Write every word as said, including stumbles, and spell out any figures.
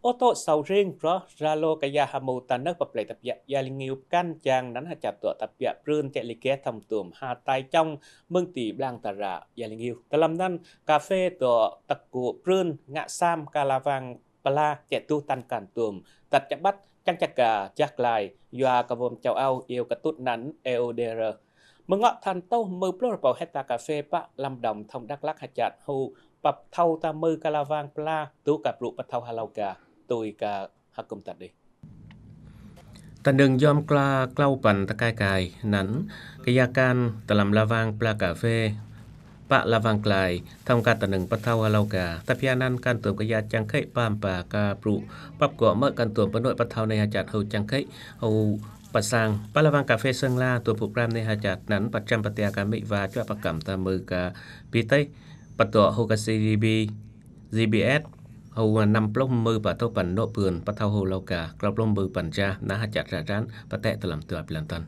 Ôtô sau ring roh ralo kaya hamu tanah paplei tapiak Ia Lingiu pkan jang nan hacat tuak tapiak prun cek lige thong tum ha tai cong mengti blang tara Ia Lingiu. Dalam nan kafe tuak taku prun ngak sam ka lavang pla cek tu tan kan tum. Tat cabat cang caga jak lai yua ka vom cau au iu katut nan eu dera. Mengok than tau mơ plor pau hekta kafe pak lam dom thong Dak Lak hacat hu pap thau ta mơ ka lavang pla tu ka pru pathau halau ga tui ka hakum tat dih. Tandeng jom kla klau pan takai kai nan kayakan dalam lavang pla kafe pak lavang klai thong ka tandeng pathau halau ga. Tapia nan kan tum kaya cang khek pam pa ka pru pap gok mơ kan tum penoi pathau nei hacat hu cang khek hu pasang pa lavang kafe seng la tu phu pram nei hacat nan pacham patia ka mi va cua pakam ta mơ ka pi tei patok hu ka C D B, Z B S hu nam plong mơ pa thau pan no pun pathau hu lau ga klau plong mơ pan ja na hacat ra ran patek dalam tua pilan tan.